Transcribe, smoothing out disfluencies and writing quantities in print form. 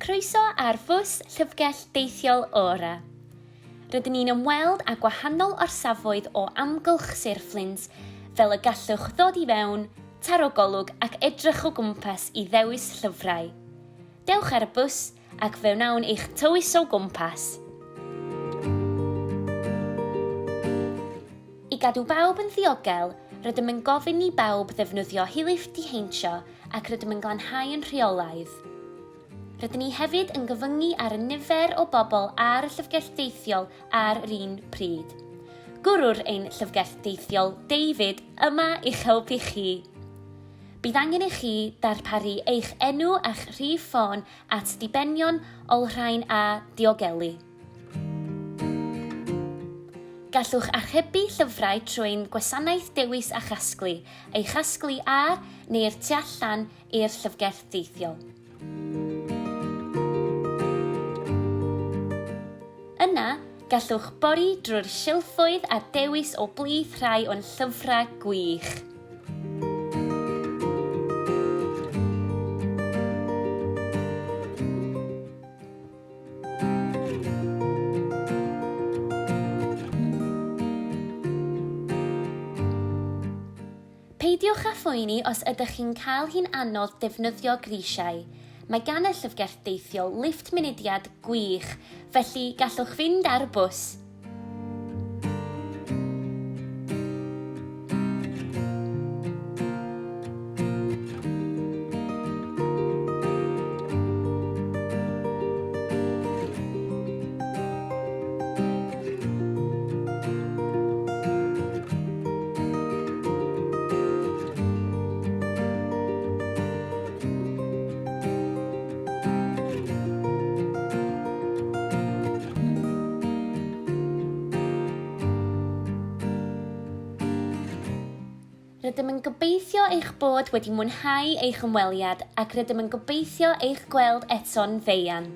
Croeso ar fws Llyfrgell Deithiol Ora. Rydyn ni'n ymweld â gwahanol orsafoedd o amgylch Sir Fflint fel y gallwch ddod i fewn, taro golwg ac edrych o gwmpas i ddewis llyfrau. Dewch ar y bws ac fe wnawn eich tywys o gwmpas. I gadw bawb yn ddiogel, rydym yn gofyn i bawb ddefnyddio hylif diheintio ac rydym yn glanhau yn rheolaidd. Rydyn ni hefyd yn gyfyngu ar y nifer o bobl ar y llyfrgell deithiol ar yr un pryd. Gwrwr ein llyfrgell deithiol, David, yma i'ch helpu chi. Bydd angen i chi darparu eich enw a'ch rhif ffôn at ddibenion olrhain a diogelu. Gallwch archebu llyfrau trwy ein gwasanaeth Dewis a Chasglu, ei chasglu ar neu'r tu allan i'r llyfrgell deithiol. Yna, gallwch bori drwy'r silffoedd a dewis o blith rhai o'n llyfrau gwych. Peidiwch â phoeni os ydych chi'n cael hi'n anodd defnyddio grisiau. Mae gan y Llyfrgell Deithiol lifft mynediad gwych, felly gallwch fynd ar y bws. Rydym yn gobeithio eich bod wedi mwynhau eich ymweliad ac rydym yn gobeithio eich gweld eto'n fuan.